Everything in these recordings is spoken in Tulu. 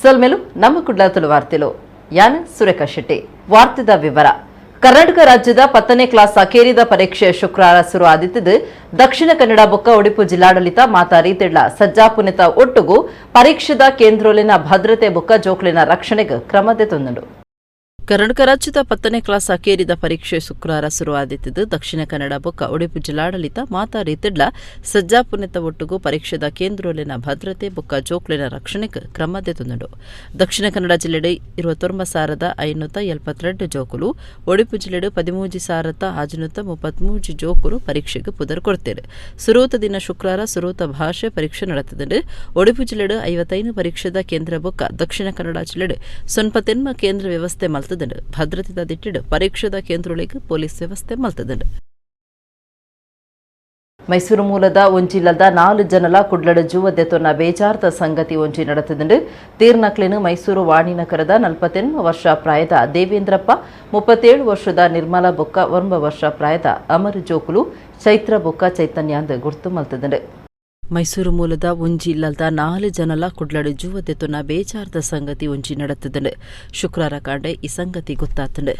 ಸೊಲ್ಮೆಲು ನಮ್ಮ ಕುಡ್ಲ ತುಳು ವಾರ್ತೆಲು. ಯಾನ್ ಸುರೇಖಾ ಶೆಟ್ಟಿ. ವಾರ್ತೆದ ವಿವರ. ಕರ್ನಾಟಕ ರಾಜ್ಯದ 10ನೇ ಕ್ಲಾಸ್ ಅಕೇರಿದ ಪರೀಕ್ಷೆ ಶುಕ್ರವಾರ ಶುರು ಆದಿತ್ತಿದ್ದು, ದಕ್ಷಿಣ ಕನ್ನಡ ಬೊಕ್ಕ ಉಡುಪು ಜಿಲ್ಲಾಡಳಿತ ಮಾತಾ ರೀತಿಡ್ಲ ಸಜ್ಜಾಪುನೆತ ಒಟ್ಟುಗು ಪರೀಕ್ಷೆದ ಕೇಂದ್ರೊಲಿನ ಭದ್ರತೆ ಬೊಕ್ಕ ಜೋಕ್ಲಿನ ರಕ್ಷಣೆಗೆ ಕ್ರಮ ದೆತೊಂದುಂಡು. ಕರ್ನಾಟಕ ರಾಜ್ಯದ 10ನೇ ಕ್ಲಾಸ್ ಅಕೇರಿದ ಪರೀಕ್ಷೆ ಶುಕ್ರವಾರ ಶುರುವಾದಿತ್ತಿದ್ದು, ದಕ್ಷಿಣ ಕನ್ನಡ ಬೊಕ್ಕ ಉಡುಪಿ ಜಿಲ್ಲಾಡಳಿತ ಮಾತಾ ರೀತಿಡ್ಲ ಸಜ್ಜಾಪುನೆತ ಒಟ್ಟುಗು ಪರೀಕ್ಷೆದ ಕೇಂದ್ರೊಲಿನ ಭದ್ರತೆ ಬೊಕ್ಕ ಜೋಕ್ಲಿನ ರಕ್ಷಣೆಗೆ ಕ್ರಮ ದೆತೊಂದುಂಡು. ದಕ್ಷಿಣ ಕನ್ನಡ ಜಿಲ್ಲೆಡ್ 29,572 ಜೋಕುಲು, ಉಡುಪಿ ಜಿಲ್ಲೆಡ್ 13,633 ಜೋಕುಲು ಪರೀಕ್ಷೆಗೆ ಪುದರ್ ಕೊರ್ತೆರ್. ಸುರೂತ ದಿನ ಶುಕ್ರವಾರ ಸುರೂತ ಭಾಷೆ ಪರೀಕ್ಷೆ ನಡತುದುಂಡು. ಉಡುಪಿ ಜಿಲ್ಲೆಡ್ 55 ಪರೀಕ್ಷೆದ ಕೇಂದ್ರ ಬೊಕ್ಕ ದಕ್ಷಿಣ ಕನ್ನಡ ಜಿಲ್ಲೆಡ್ 89 ಕೇಂದ್ರ ವ್ಯವಸ್ಥೆ ಮಲ್ತುದುಂಡು. ಭದ್ರತೆದ ದಿಟ್ಟಿಡ್ ಪರೀಕ್ಷೆದ ಕೇಂದ್ರೊಲೆಗ್ ಪೊಲೀಸ್ ವ್ಯವಸ್ಥೆ ಮಲ್ತುದುಂಡು. ಮೈಸೂರು ಮೂಲದ ಒಂಜಿಲ್ಲದ ನಾಲು ಜನಲ ಕುಡ್ಲಡ್ ಜೂವ ದೆತೊನ್ನ ಬೇಜಾರ್ದ ಸಂಗತಿ ಒಂಜಿ ನಡತುದುಂಡು. ತೀರ್ನಕ್ಲೆನ್ ಮೈಸೂರು ವಾಣಿನಗರದ 48 ವರ್ಷ ಪ್ರಾಯದ ದೇವೇಂದ್ರಪ್ಪ, 37 ವರ್ಷದ ನಿರ್ಮಲಾ ಬೊಕ್ಕ 9 ವರ್ಷ ಪ್ರಾಯದ ಅಮರ್ ಜೋಕುಲು ಚೈತ್ರ ಬೊಕ್ಕ ಚೈತನ್ಯಾಂದ್ ಗುರ್ತು ಮಲ್ತುದುಂಡು. ಮೈಸೂರು ಮೂಲದ ಒಂಜಿ ಇಲ್ಲದ ನಾಲು ಜನಲ ಕುಡ್ಲಡ್ ಜೂವ ದೆತೊನ್ನ ಬೇಜಾರ್ದ ಸಂಗತಿ ಒಂಜಿ ನಡತುದುಂಡು. ಶುಕ್ರವಾರ ಕಾಂಡೆ ಈ ಸಂಗತಿ ಗೊತ್ತಾತುಂಡು.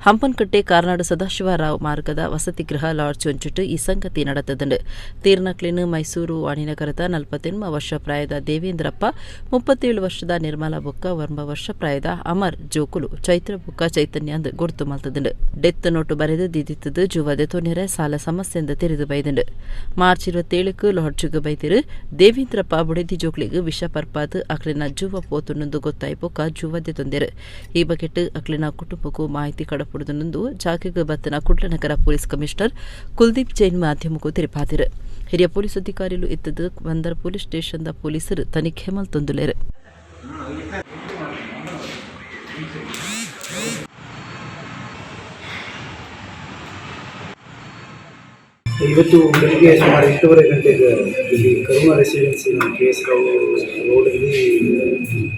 ಹಂಪನಕಟ್ಟೆ ಕಾರ್ನಾಡು ಸದಾಶಿವರಾವ್ ಮಾರ್ಗದ ವಸತಿ ಗೃಹ ಲಾಡ್ಜ್ ಒಂಜಿಟ್ ಈ ಸಂಗತಿ ನಡತುದುಂಡು. ತೀರ್ನಕ್ಲೆನ್ ಮೈಸೂರು ವಾಣಿನಗರದ 48 ವರ್ಷ ಪ್ರಾಯದ ದೇವೇಂದ್ರಪ್ಪ, 37 ವರ್ಷದ ನಿರ್ಮಲಾ ಬೊಕ್ಕ 9 ವರ್ಷ ಪ್ರಾಯದ ಅಮರ್ ಜೋಕುಲು ಚೈತ್ರ ಬೊಕ್ಕ ಚೈತನ್ಯಾಂದ್ ಗುರ್ತು ಮಲ್ತುದುಂಡು. ಡೆತ್ ನೋಟು ಬರೆದು ದಿದಿತ್ತದು ಜೂವ ದೆತೊನೆರೆ ಸಾಲ ಸಮಸ್ಯೆಂದ ತೆರೆದು ಬೈದುಂಡು. ಮಾರ್ಚ್ 27ಕ್ಕೆ ಲಾಡ್ಜ್ಗ್ ಬೈದಿರು. ದೇವೇಂದ್ರಪ್ಪ ಬುಡೆದಿ ಜೋಕ್ಲೆಗ್ ವಿಷ ಪರ್ಪಾದ್ ಅಕ್ಲೆನ ಜೂವ ಪೋತುಂಡುಂದು ಗೊತ್ತಾಯಿ ಬೊಕ್ಕ ಜೂವ ದೆತೊಂದೆರ್. ಈ ಬಗೆಟ್ ಅಕ್ಲೆನ ಕುಟುಂಬಕ್ಕೂ ಮಾಹಿತಿ ಕಡಪುಡುದುಂದು ಜಾಗೆಗ್ ಬತ್ತಿನ ಕುಡ್ಲನಗರ ಪೊಲೀಸ್ ಕಮಿಷನರ್ ಕುಲ್ದೀಪ್ ಜೈನ್ ಮಾಧ್ಯಮಕ್ಕೂ ತೆರಿಪಾದಿರು. ಹಿರಿಯ ಪೊಲೀಸ್ ಅಧಿಕಾರಿಲು ಇತ್ತದು ಬಂದರ್ ಪೊಲೀಸ್ ಸ್ಟೇಷನ್ದ ಪೊಲೀಸರು ತನಿಖೆ ಮಲ್ತೊಂದುಲ್ಲೆರ್. ಇವತ್ತು ಬೆಳಿಗ್ಗೆ ಸುಮಾರು 8:30 ಗಂಟೆಗೆ ಇಲ್ಲಿ ಕರುಣ ರೆಸಿಡೆನ್ಸಿ, ನಮ್ಮ ಕೆ ಎಸ್ ರಾವ್ ರೋಡಲ್ಲಿ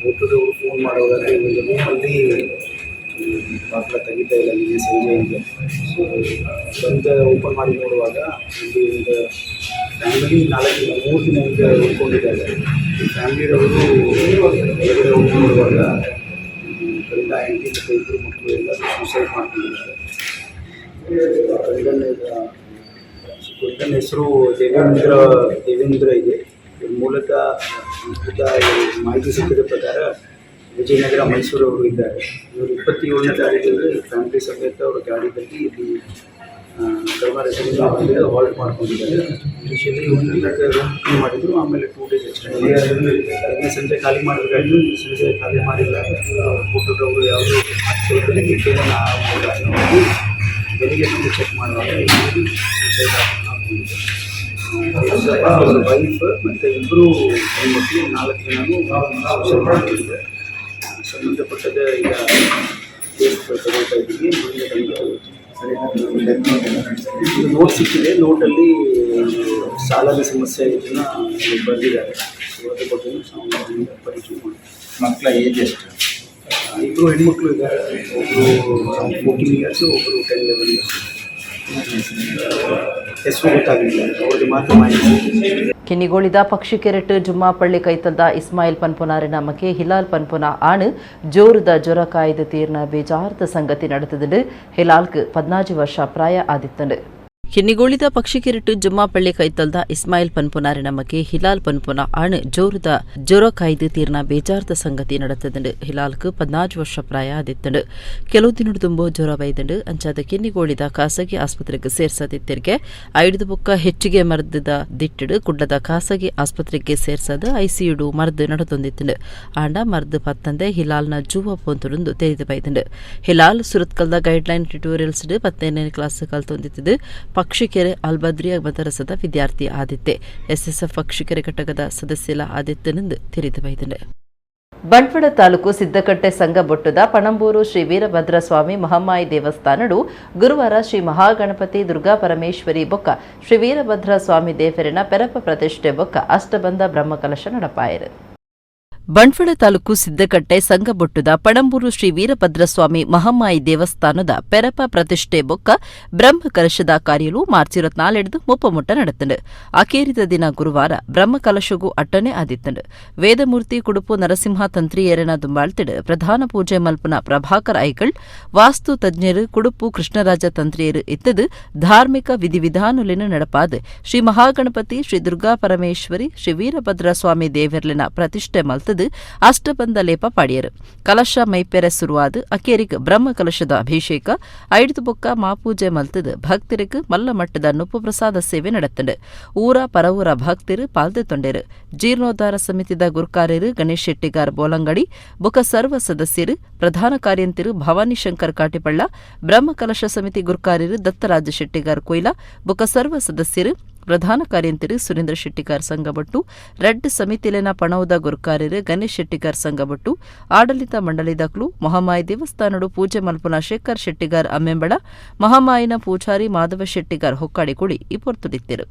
ಹೋಟೆಲ್ದವರು ಫೋನ್ ಮಾಡುವಾಗ ಒಂದು ರೂಮಲ್ಲಿ ಬಾಗಿಲ ತೆಗಿತಾ ಇಲ್ಲ ನಿನ್ನೆ ಸಂಜೆಯಿಂದ. ಸೊ ಬಂದು ಓಪನ್ ಮಾಡಿ ನೋಡುವಾಗ ಇಲ್ಲಿ ಒಂದು ಫ್ಯಾಮಿಲಿ ನಾಲ್ಕು 3 ದಿನ ಹಿಂದೆ ಉಳ್ಕೊಂಡಿದ್ದಾರೆ. ಈ ಫ್ಯಾಮಿಲಿಯವರು ಒಳಗಡೆ ಹೋಗಿ ನೋಡುವಾಗ ಗಂಡ, ಹೆಂಡತಿ ಮತ್ತು ಇಬ್ಬರು ಮಕ್ಕಳು ಎಲ್ಲ ಸೂಸೈಡ್ ಮಾಡ್ಕೊಂಡಿದ್ದಾರೆ. ಗಂಡನ ಹೆಸರು ದೇವೇಂದ್ರ ದೇವೇಂದ್ರ ಇದೆ. ಇವ್ರ ಮೂಲತಃ ಮೂಲತಃ ಮಾಹಿತಿ ಸಿಕ್ಕಿದ ಪ್ರಕಾರ ವಿಜಯನಗರ, ಮೈಸೂರವರು ಇದ್ದಾರೆ. ಇವರು 27ನೇ ತಾರೀಕಿಗೆ ಫ್ಯಾಮಿಲಿ ಸಮೇತ ಅವರ ಗಾಡಿಯಲ್ಲಿ ಇಲ್ಲಿ ಕರುಣ ರೆಸಿಡೆನ್ಸಿ ಹಾಲ್ಟ್ ಮಾಡ್ಕೊಂಡಿದ್ದಾರೆ. ಇನಿಷಿಯಲಿ ಒಂದು ದಿನಕ್ಕೆ ರೂಮ್ ಬುಕಿಂಗ್ ಮಾಡಿದ್ರು. ಆಮೇಲೆ 2 ಡೇಸ್ ಎಕ್ಸ್ಟೆಂಡ್. ನಿನ್ನೆ ಸಂಜೆ ಖಾಲಿ ಮಾಡಬೇಕಾಗಿತ್ತು. ನಿನ್ನೆ ಸಂಜೆ ಖಾಲಿ ಮಾಡಿಲ್ಲ. ಹೋಟೆಲ್ರವರು ಯಾವುದೋ ಬಿಟ್ಟಿಲ್ಲ. ನಾವು ಬೆಳಿಗ್ಗೆ ಬಂದು ಚೆಕ್ ಮಾಡುವಾಗ ಸೂಸೈಡ್ ಹಾಕೊಂಡಿದ್ದೆ. ಅವರ ವೈಫ್ ಮತ್ತು ಇಬ್ಬರು ಹೆಣ್ಮಕ್ಳು, ನಾಲ್ಕು ಜನನು ಸೂಸೈಡ್ ಮಾಡ್ಕೊಂಡಿದ್ದಾರೆ. ಸಂಬಂಧಪಟ್ಟದ ಈಗ ಕೇಸ್ ತಗೊಳ್ತಾ ಇದ್ದೀವಿ. ಮುಂದೆ ತನಿಖೆ ತಗೊಳ್ತೀವಿ. ಒಂದು ನೋಟ್ ಸಿಕ್ಕಿದೆ. ನೋಟಲ್ಲಿ ಸಾಲದ ಸಮಸ್ಯೆ ಇದನ್ನು ಬರೆದಿದ್ದಾರೆ. ಸೊ ಅದ್ರ ಬಗ್ಗೆ ನಾವು ಪರೀಕ್ಷೆ ಮಾಡ್ತೀವಿ. ಮಕ್ಕಳ ಏಜ್ ಎಷ್ಟು? ಇಬ್ಬರು ಹೆಣ್ಮಕ್ಳು ಇದ್ದಾರೆ. ಒಬ್ಬರು 14 ಇಯರ್ಸು, ಒಬ್ಬರು 10-11 ಇಯರ್ಸ್. ಹೆಸರು ಗೊತ್ತಾಗಲಿಲ್ಲ, ಅವ್ರಿಗೆ ಮಾತ್ರ ಮಾಹಿತಿ ಸಿಕ್ಕಿದೆ. ಕಿನ್ನಿಗೋಳಿದ ಪಕ್ಷಿಕೆರೆಟ್ ಜುಮ್ಮಾಪಳ್ಳಿ ಕೈತಲ್ದ ಇಸ್ಮಾಯಿಲ್ ಪನ್ಪುನಾರಿನ ಮಗೆ ಹಿಲಾಲ್ ಪನ್ಪುನ ಆಣ್ ಜೋರುದ ಜ್ವರ ಕಾಯ್ದು ತೀರ್ನ ಬೇಜಾರ್ದ ಸಂಗತಿ ನಡೆತದುಂಡು. ಹಿಲಾಲ್ಕ್ 14 ವರ್ಷ ಪ್ರಾಯ ಆದಿತ್ತಂಡು. ಕಿನ್ನಿಗೋಳಿದ ಪಕ್ಷಿಕೆರೆಟ್ ಜುಮ್ಮಾಪಳ್ಳಿ ಕೈತಲ್ದ ಇಸ್ಮಾಯಿಲ್ ಪನ್ಪುನಾರಿನ ಮಗೆ ಹಿಲಾಲ್ ಪನ್ಪುನ ಆಣ್ ಜೋರುದ ಜ್ವರ ಕಾಯ್ದು ತೀರ್ನ ಬೇಜಾರ್ದ ಸಂಗತಿ ನಡೆತದುಂಡು. ಹಿಲಾಲ್ಕ್ 14 ವರ್ಷ ಪ್ರಾಯ ಆದಿತ್ತಂಡು. ಕೆಲವು ದಿನದ ತುಂಬೋ ಜ್ವರ ಬೈದಂಡು. ಅಂಚಾದ ಕಿನ್ನಿಗೋಳಿದ ಖಾಸಗಿ ಆಸ್ಪತ್ರೆಗೆ ಸೇರ್ಸದಿತ್ತಿರ್ಗೆ. ಐದು ಬೊಕ್ಕ ಹೆಚ್ಚಿಗೆ ಮರ್ದದ ದಿಟ್ಟಿಡು ಕುಡ್ಲದ ಖಾಸಗಿ ಆಸ್ಪತ್ರೆಗೆ ಸೇರ್ಸದ ಐಸಿಯುಡು ಮರ್ದು ನಡತೊಂದಿತ್ತಂಡು. ಆಂಡ ಮರ್ದು ಪತ್ತಂದೆ ಹಿಲಾಲ್ನ ಜೂವ ಪೊಂತುಡುಂದು ತೆರಿದು ಬೈದಂಡು. ಹಿಲಾಲ್ ಸುರತ್ಕಲ್ದ guide line tutorials 10ನೇ ಕ್ಲಾಸ್ ಕಲ್ತೊಂದಿತ್ತದು. ಪಕ್ಷಿಕೆರೆ ಅಲ್ಬದ್ರಿಯ ಮದರಸದ ವಿದ್ಯಾರ್ಥಿ ಆದಿತ್ತೆ. ಎಸ್ಎಸ್ಎಫ್ ಪಕ್ಷಿಕೆರೆ ಘಟಕದ ಸದಸ್ಯಲ ಆದಿತ್ಯನೆಂದು ತೆರಿದು ಬೈದಂಡು. ಬಂಟ್ವಾಳ ತಾಲೂಕು ಸಿದ್ದಕಟ್ಟೆ ಸಂಘಬೊಟ್ಟುದ ಪಣಂಬೂರು ಶ್ರೀ ವೀರಭದ್ರ ಸ್ವಾಮಿ ಮಹಮ್ಮಾಯಿ ದೇವಸ್ಥಾನಡು ಗುರುವಾರ ಶ್ರೀ ಮಹಾಗಣಪತಿ, ದುರ್ಗಾ ಪರಮೇಶ್ವರಿ ಬೊಕ್ಕ ಶ್ರೀ ವೀರಭದ್ರ ಸ್ವಾಮಿ ದೇವರಿನ ಪೆರಪ ಪ್ರತಿಷ್ಠೆ ಬೊಕ್ಕ ಅಷ್ಟಬಂಧ Brahmakalasha ನಡಪಾಯರು. Bantwal taluk Siddakatte ಸಂಗಬೊಟ್ಟುದ Panambur Shri Veerabhadraswamy Mahammayi ದೇವಸ್ಥಾನದ ಪೆರಪ ಪ್ರತಿಷ್ಠೆ ಬೊಕ್ಕ ಬ್ರಹ್ಮಕಲಶದ ಕಾರ್ಯಲು ಮಾರ್ಚ್ 24 ಮುಪ್ಪಮುಟ್ಟ ನಡೆತಂಡು. ಅಕೇರಿದ ದಿನ ಗುರುವಾರ ಬ್ರಹ್ಮಕಲಶಗೂ ಅಟ್ಟನೆ ಆದಿತ್ತಂಡು. ವೇದಮೂರ್ತಿ ಕುಡುಪು ನರಸಿಂಹ ತಂತ್ರಿಯರನ ದುಂಬಾಳ್ತಿಡು ಪ್ರಧಾನ ಪೂಜೆ ಮಲ್ಪುನ ಪ್ರಭಾಕರ್ ಐಕಳ್, ವಾಸ್ತು ತಜ್ಞರು ಕುಡುಪು ಕೃಷ್ಣರಾಜ ತಂತ್ರಿಯರು ಇತ್ತದು ಧಾರ್ಮಿಕ ವಿಧಿವಿಧಾನುಲಿನ ನಡಪಾದ ಶ್ರೀ ಮಹಾಗಣಪತಿ, ಶ್ರೀ ದುರ್ಗಾ ಪರಮೇಶ್ವರಿ, ಶ್ರೀ ವೀರಭದ್ರಸ್ವಾಮಿ ದೇವರ್ಲಿನ ಪ್ರತಿಷ್ಠೆ ಮಲ್ತದು ಅಷ್ಟಬಂಧ ಲೇಪ ಪಾಡಿಯರು. ಕಲಶ ಮೈಪೆರೆ ಸುರುವಾದ ಅಕೇರಿಗ್ ಬ್ರಹ್ಮ ಕಲಶದ ಅಭಿಷೇಕ ಐದು ಬೊಕ್ಕ ಮಾಪೂಜೆ ಮಲ್ತದು ಭಕ್ತರಿಗೆ ಮಲ್ಲ ಮಟ್ಟದ ನುಪ್ಪು ಪ್ರಸಾದ ಸೇವೆ ನಡೆತ್ತಂಡು. ಊರ ಪರವೂರ ಭಕ್ತರು ಪಾಲ್ದೆ ತೊಂಡೆರು. ಜೀರ್ಣೋದ್ಧಾರ ಸಮಿತಿದ ಗುರ್ಕಾರ್ಯರು ಗಣೇಶ್ ಶೆಟ್ಟಿಗಾರ್ ಬೋಲಂಗಡಿ ಬೊಕ್ಕ ಸರ್ವ ಸದಸ್ಯರು, ಪ್ರಧಾನ ಕಾರ್ಯಂತಿರು ಭವಾನಿ ಶಂಕರ್ ಕಾಟಿಪಳ್ಳ, ಬ್ರಹ್ಮ ಕಲಶ ಸಮಿತಿ ಗುರ್ಕಾರ್ಯರು ದತ್ತರಾಜ ಶೆಟ್ಟಿಗಾರ್ ಕೊಯ್ಲಾ ಬೊಕ್ಕ ಸರ್ವ ಸದಸ್ಯರು, ಪ್ರಧಾನ ಕಾರ್ಯಂತಿರು ಸುರೇಂದ್ರ ಶೆಟ್ಟಿಗಾರ್ ಸಂಘಬಟ್ಟು, ರೆಡ್ ಸಮಿತಿಲೆನ ಪಣವುದ ಗುರ್ಕಾರ್ಯರು ಗಣೇಶ್ ಶೆಟ್ಟಿಗಾರ್ ಸಂಘಬಟ್ಟು, ಆಡಳಿತ ಮಂಡಳಿದಕ್ಲು ಮಹಾಮಾಯಿ ದೇವಸ್ಥಾನಡು ಪೂಜೆ ಮಲ್ಪುನ ಶೇಖರ್ ಶೆಟ್ಟಿಗಾರ್ ಅಮ್ಮೆಂಬಳ, ಮಹಾಮಾಯಿನ ಪೂಜಾರಿ ಮಾಧವ ಶೆಟ್ಟಿಗಾರ್ ಹೊಕ್ಕಾಡಿಕುಳಿ ಇಪೊರ್ತುಡಿತ್ತಿರು.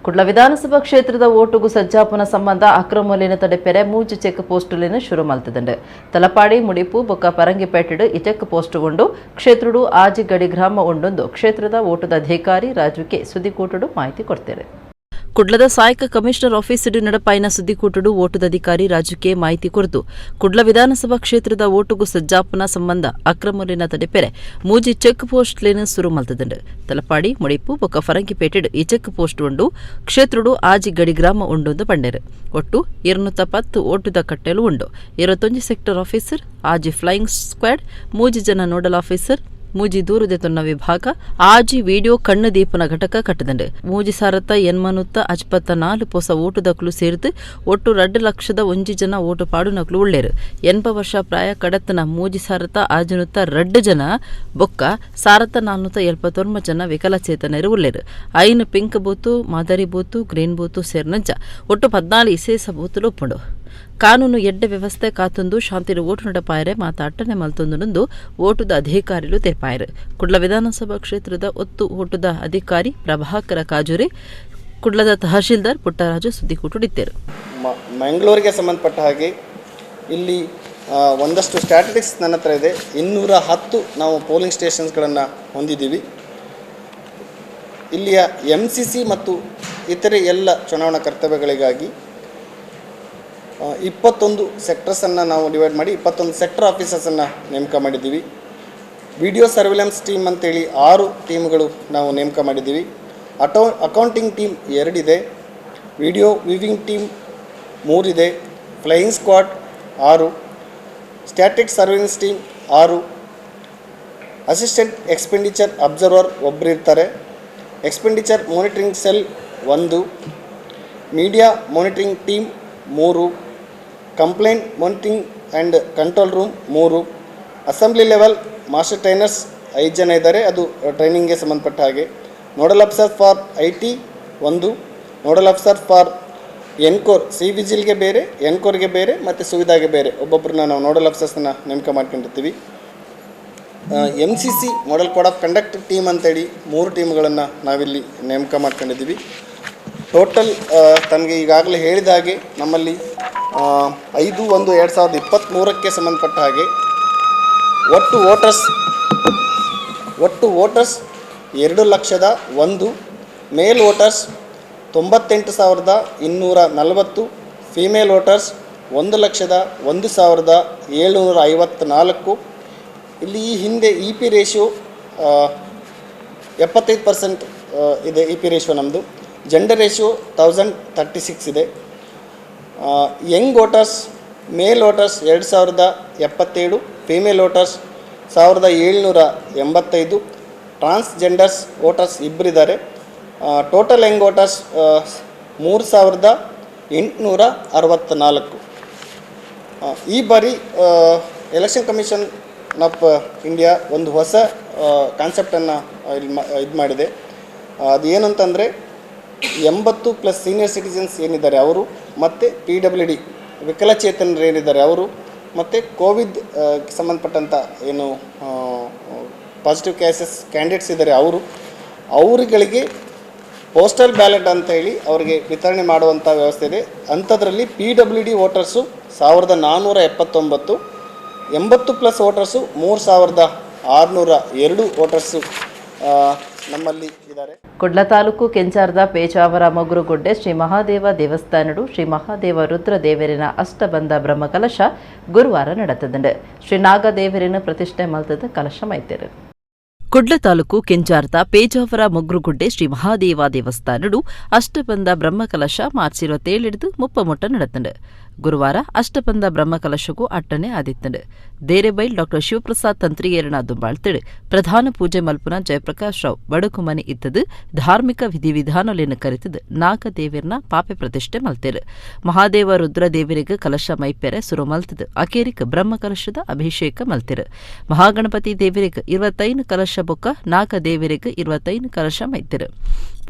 ಕುಡ್ಲ ವಿಧಾನಸಭಾ ಕ್ಷೇತ್ರದ ಓಟುಗು ಸಜ್ಜಾಪುನ ಸಂಬಂಧ ಅಕ್ರಮಲಿನ ತಡೆಪೆರೆ ಮೂಜು ಚೆಕ್ ಪೋಸ್టులను ಶುರು ಮಲ್ತದಂಡು. ತಲಪಾಡಿ, ಮುಡಿಪು ಬೊಕ್ಕ ಪರಂಗಿಪೇಟೆಡು ಈ ಚೆಕ್ ಪೋಸ್ಟ್ ಉಂಡು. ಕ್ಷೇತ್ರಡು ಆಜಿ ಗಡಿ ಗ್ರಾಮ ಉಂಡೊಂದು ಕ್ಷೇತ್ರದ ಓಟದ ಅಧಿಕಾರಿ ರಾಜುಕೆ ಸುದ್ದಿಕೂಟಡು ಮಾಹಿತಿ ಕೊಡ್ತಾರೆ. ಕುಡ್ಲದ ಸಹಾಯಕ ಕಮಿಷನರ್ ಆಫೀಸ್ ನಡಪಾಯಿನ ಸುದ್ದಿಕೂಟಡು ಓಟದ ಅಧಿಕಾರಿ ರಾಜುಕೆ ಮಾಹಿತಿ ಕೊರತು ಕುಡ್ಲ ವಿಧಾನಸಭಾ ಕ್ಷೇತ್ರದ ಓಟುಗು ಸಜ್ಜಾಪುನ ಸಂಬಂಧ ಅಕ್ರಮಲಿನ ತಡೆಪೆರೆ ಮೂಜಿ ಚೆಕ್ ಪೋಸ್ಟ್ ಲೇನು ಸುರು ಮಲ್ತದಂಡು. ತಲಪಾಡಿ, ಮುಡಿಪು ಬೊಕ್ಕ ಫರಂಗಿಪೇಟೆಡು ಈ ಚೆಕ್ ಪೋಸ್ಟ್ ಉಂಡು. ಕ್ಷೇತ್ರಡು ಆಜಿ ಗಡಿ ಗ್ರಾಮ ಉಂಡೊಂದು ಪಂಡೆರು. ಒಟ್ಟು 210 ಓಟುದ ಕಟ್ಟೆಲು ಉಂಡು. 21 sector officer, 6 flying squad, 3 ಜನ ನೋಡಲ್ ಆಫೀಸರ್, ಮೂಜಿ ದೂರುದೆ ತೊನ್ನ ವಿಭಾಗ, ಆಜಿ ವಿಡಿಯೋ ಕಣ್ಣು ದೀಪನ ಘಟಕ ಕಟ್ಟದಂಡು. 3884 ಪೊಸ ಓಟುದಕ್ಲು ಸೇರಿದು ಒಟ್ಟು 2 ಲಕ್ಷದ 1 ಜನ ಓಟು ಪಾಡುನಕ್ಲು ಉಳ್ಳೇರು. 80 ವರ್ಷ ಪ್ರಾಯ ಕಡತನ 3602 ಜನ ಬೊಕ್ಕ 1479 ಜನ ವಿಕಲಚೇತನರು ಉಳ್ಳೇರು. 5 ಪಿಂಕ್ ಬೂತು, ಮಾದರಿ booth, green booth ಸೇರ್ನಂಚ ಒಟ್ಟು 14 ಇಸೇಸ ಬೂತುಲು ಒಪ್ಪುಂಡು. ಕಾನೂನು ಎಡ್ಡೆ ವ್ಯವಸ್ಥೆ ಕಾತೊಂದು ಶಾಂತಿನ ಓಟು ನಡಪಾಯರೆ ಮಾತಾಟನೆ ಮಲ್ತೊಂದು ಓಟುದ ಅಧಿಕಾರಿಲು ತೆರಪಾಯರು. ಕುಡ್ಲ ವಿಧಾನಸಭಾ ಕ್ಷೇತ್ರದ ಒತ್ತು ಓಟುದ ಅಧಿಕಾರಿ ಪ್ರಭಾಕರ ಕಾಜೂರಿ, ಕುಡ್ಲದ ತಹಶೀಲ್ದಾರ್ ಪುಟ್ಟರಾಜು ಸುದ್ದಿಕೂಟುಡಿದ್ದರು. ಮಂಗಳೂರಿಗೆ ಸಂಬಂಧಪಟ್ಟ ಹಾಗೆ ಇಲ್ಲಿ ಒಂದಷ್ಟು ಸ್ಟ್ಯಾಟಿಸ್ಟಿಕ್ಸ್ ನನ್ನ ಹತ್ರ ಇದೆ. 210 ನಾವು ಪೋಲಿಂಗ್ ಸ್ಟೇಷನ್ಸ್ಗಳನ್ನು ಹೊಂದಿದ್ದೀವಿ. ಇಲ್ಲಿಯ MCC ಮತ್ತು ಇತರೆ ಎಲ್ಲ ಚುನಾವಣಾ ಕರ್ತವ್ಯಗಳಿಗಾಗಿ 21 ಸೆಕ್ಟರ್ಸನ್ನು ನಾವು ಡಿವೈಡ್ ಮಾಡಿ 21 ಸೆಕ್ಟರ್ ಆಫೀಸರ್ಸನ್ನು ನೇಮಕ ಮಾಡಿದ್ದೀವಿ. Video surveillance team ಅಂತೇಳಿ 6 ಟೀಮ್ಗಳು ನಾವು ನೇಮಕ ಮಾಡಿದ್ದೀವಿ. ಅಕೌಂಟಿಂಗ್ ಟೀಮ್ 2 ಇದೆ, video viewing team 3 ಇದೆ, flying squad 6, static surveillance team 6, assistant expenditure observer ಒಬ್ಬರು ಇರ್ತಾರೆ, expenditure monitoring cell 1, media monitoring team 3, complaint monitoring and control room 3, assembly level master trainers 5 ಜನ ಇದ್ದಾರೆ, ಅದು ಟ್ರೈನಿಂಗ್ಗೆ ಸಂಬಂಧಪಟ್ಟ ಹಾಗೆ. Nodal officer for IT 1, nodal officer for ENCORE, C ವಿಜಿಲ್ಗೆ ಬೇರೆ, ಎನ್ಕೋರ್ಗೆ ಬೇರೆ ಮತ್ತು ಸುವಿಧಾಗೆ ಬೇರೆ ಒಬ್ಬೊಬ್ಬರನ್ನ ನಾವು ನೋಡಲ್ ಆಫೀಸರ್ಸನ್ನ ನೇಮಕ ಮಾಡ್ಕೊಂಡಿರ್ತೀವಿ. MCC model code of conduct team ಅಂತೇಳಿ 3 ಟೀಮ್ಗಳನ್ನು ನಾವಿಲ್ಲಿ ನೇಮಕ ಮಾಡ್ಕೊಂಡಿದ್ದೀವಿ. ಟೋಟಲ್ ತಮಗೆ ಈಗಾಗಲೇ ಹೇಳಿದ ಹಾಗೆ ನಮ್ಮಲ್ಲಿ 5/1/2023ಕ್ಕೆ ಸಂಬಂಧಪಟ್ಟ ಹಾಗೆ ಒಟ್ಟು ವೋಟರ್ಸ್ 2,00,001, ಮೇಲ್ voters 98,240, female voters 1,01,754. ಇಲ್ಲಿ ಈ ಹಿಂದೆ E P ratio 75% ಇದೆ. E P ratio ನಮ್ಮದು. ಜೆಂಡರ್ ರೇಷಿಯೋ 1036 ಇದೆ. Young voters, male voters 2077, female voters 1785. Transgenders voters ಇಬ್ಬರಿದ್ದಾರೆ. Total Young voters 3864. ಈ ಬಾರಿ election commission of India ಒಂದು ಹೊಸ ಕಾನ್ಸೆಪ್ಟನ್ನು ಇಲ್ಲಿ ಇದು ಮಾಡಿದೆ. ಅದು ಏನಂತಂದರೆ, 80 plus senior citizens ಏನಿದ್ದಾರೆ ಅವರು, ಮತ್ತು ಪಿಡಬ್ಲ್ಯೂಡಿ ವಿಕಲಚೇತನರು ಏನಿದ್ದಾರೆ ಅವರು, ಮತ್ತು ಕೋವಿಡ್ ಸಂಬಂಧಪಟ್ಟಂಥ ಏನು positive cases candidates ಇದ್ದಾರೆ ಅವರು, ಅವರುಗಳಿಗೆ ಪೋಸ್ಟಲ್ ಬ್ಯಾಲೆಟ್ ಅಂತ ಹೇಳಿ ಅವರಿಗೆ ವಿತರಣೆ ಮಾಡುವಂಥ ವ್ಯವಸ್ಥೆ ಇದೆ. ಅಂಥದ್ರಲ್ಲಿ PWD voters 1479, 80 plus voters 3602 voters ನಮ್ಮಲ್ಲಿ ಇದ್ದಾರೆ. ಕುಡ್ಲ ತಾಲೂಕು ಕೆಂಚಾರದ ಪೇಜಾವರ ಮೊಗ್ರುಗುಡ್ಡೆ ಶ್ರೀ ಮಹಾದೇವ ದೇವಸ್ಥಾನಡು ಶ್ರೀ ಮಹಾದೇವ ರುದ್ರ ದೇವರಿನ ಅಷ್ಟಬಂಧ ಬ್ರಹ್ಮಕಲಶ ಗುರುವಾರ ನಡೆತದಂಡು. ಶ್ರೀ ನಾಗದೇವರಿನ ಪ್ರತಿಷ್ಠೆ ಮಲ್ತದ ಕಲಶ ಮೈತೆರು. ಕುಡ್ಲ ತಾಲೂಕು ಕೆಂಚಾರ್ದ ಪೇಜಾವರ ಮೊಗ್ರುಗುಡ್ಡೆ ಶ್ರೀ ಮಹಾದೇವ ದೇವಸ್ಥಾನಡು ಅಷ್ಟಬಂಧ ಬ್ರಹ್ಮಕಲಶ ಮಾರ್ಚ್ 27ಡ್ದು 30 ಮುಟ್ಟ ನಡೆತಂಡು. ಗುರುವಾರ ಅಷ್ಟಬಂಧ ಬ್ರಹ್ಮಕಲಶಗೂ ಅಟ್ಟನೆ ಆದಿತ್ತಂಡು. ದೇರೆಬೈಲ್ ಡಾಕ್ಟರ್ ಶಿವಪ್ರಸಾದ್ ತಂತ್ರಿಯೇರನ ದುಂಬಾಳ್ತಿಡು ಪ್ರಧಾನ ಪೂಜೆ ಮಲ್ಪುನ ಜಯಪ್ರಕಾಶ್ ರಾವ್ ಬಡಕುಮನೆ ಇತ್ತದು ಧಾರ್ಮಿಕ ವಿಧಿವಿಧಾನಲೆನ್ನು ಕರಿತದು ನಾಗದೇವಿರ್ನ ಪಾಪೆ ಪ್ರತಿಷ್ಠೆ ಮಲ್ತೇರು. ಮಹಾದೇವ ರುದ್ರದೇವರಿಗೆ ಕಲಶ ಮೈಪೆರೆ ಸುರು ಮಲ್ತದು ಅಕೇರಿಕ್ ಬ್ರಹ್ಮಕಲಶದ ಅಭಿಷೇಕ ಮಲ್ತಿರು. ಮಹಾಗಣಪತಿ ದೇವರಿಗೆ 25 ಕಲಶ ಬೊಕ್ಕ ನಾಗದೇವರಿಗೆ 25 ಕಲಶ ಮೈತಿರು.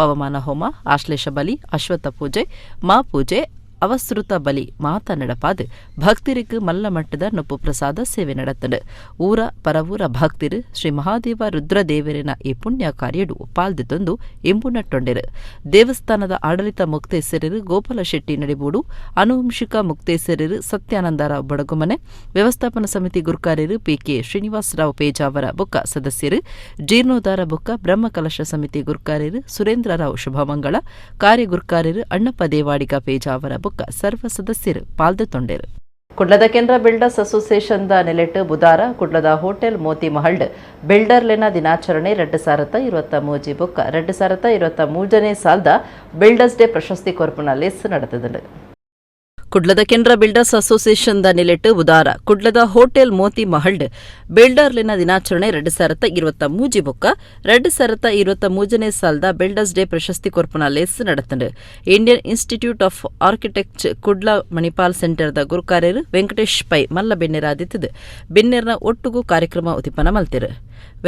ಪವಮಾನ ಹೋಮ, ಆಶ್ಲೇಷ ಬಲಿ, ಅಶ್ವತ್ಥ ಪೂಜೆ, ಮಾ ಪೂಜೆ, ಅವಸೃತ ಬಲಿ ಮಾತ ನಡಪಾದು ಭಕ್ತರಿಗೆ ಮಲ್ಲ ಮಟ್ಟದ ನೊಪ್ಪು ಪ್ರಸಾದ ಸೇವೆ நடத்தண்டு. ಊರ ಪರವೂರ ಭಕ್ತಿರು ಶ್ರೀ ಮಹಾದೇವ ರುದ್ರದೇವರಿನ ಈ ಪುಣ್ಯ ಕಾರ್ಯಡು ಪಾಲ್ದು ತಂದು ಇಂಬು ನಟ್ಟೊಂಡಿರು. ದೇವಸ್ಥಾನದ ಆಡಳಿತ ಮುಕ್ತೇಸರರು ಗೋಪಾಲ ಶೆಟ್ಟಿ ನಡಿಬೂಡು, ಆನುವಂಶಿಕ ಮುಕ್ತೇಸರರು ಸತ್ಯಾನಂದರಾವ್ ಬಡಗುಮನೆ, ವ್ಯವಸ್ಥಾಪನಾ ಸಮಿತಿ ಗುರ್ಕಾರ್ಯರು ಪಿಕೆ ಶ್ರೀನಿವಾಸರಾವ್ ಪೇಜಾವರ ಬೊಕ್ಕ ಸದಸ್ಯರು, ಜೀರ್ಣೋದ್ಧಾರ ಬೊಕ್ಕ ಬ್ರಹ್ಮಕಲಶ ಸಮಿತಿ ಗುರ್ಕಾರ್ಯರು ಸುರೇಂದ್ರರಾವ್ ಶುಭಮಂಗಳ, ಕಾರ್ಯಗುರ್ಕಾರ್ಯರು ಅಣ್ಣಪ್ಪ ದೇವಾಡಿಗ ಪೇಜಾವರ ಬೊಕ್ಕ ಸರ್ವ ಸದಸ್ಯರು ಪಾಲ್ದು ತೊಂಡೆರು. ಕುಡ್ಲದ ಕೆನರಾ ಬಿಲ್ಡರ್ಸ್ ಅಸೋಸಿಯೇಷನ್ದ ನೆಲೆಟ್ ಬುಧಾರ ಕುಡ್ಲದ ಹೋಟೆಲ್ ಮೋತಿ ಮಹಲ್ಡ್ ಬಿಲ್ಡರ್ಲೆನ ದಿನಾಚರಣೆ 2023 ಬೊಕ್ಕ 2023ನೇ ಸಾಲ್ದ ಬಿಲ್ಡರ್ಸ್ ಡೇ ಪ್ರಶಸ್ತಿ ಕೊರ್ಪುನ ಲೇಸ್ ನಡೆತದಂಡು. ಕುಡ್ಲದ ಕೆನರಾ ಬಿಲ್ಡರ್ಸ್ ಅಸೋಸಿಯೇಷನ್ದ ನೆಲೆಟ್ ಬುಧಾರ ಕುಡ್ಲದ ಹೋಟೆಲ್ ಮೋತಿ ಮಹಲ್ಡ್ ಬಿಲ್ಡರ್ಲೆನ ದಿನಾಚರಣೆ 2023 ಬೊಕ್ಕ 2023ನೇ ಸಾಲ್ದ ಬಿಲ್ಡರ್ಸ್ ಡೇ ಪ್ರಶಸ್ತಿ ಕೊರ್ಪುನ ಲೇಸ್ ನಡೆತಂಡು. Indian institute of architect Kudla Manipal ಸೆಂಟರ್ದ ಗುರುಕಾರ್ಯರು Venkatesh Pai ಮಲ್ಲ ಬಿನ್ನೆರಾದಿತ್ತದು ಬಿನ್ನೆರ್ನ ಒಟ್ಟುಗು ಕಾರ್ಯಕ್ರಮ ಉದಿಪನ ಮಲ್ತಿರು.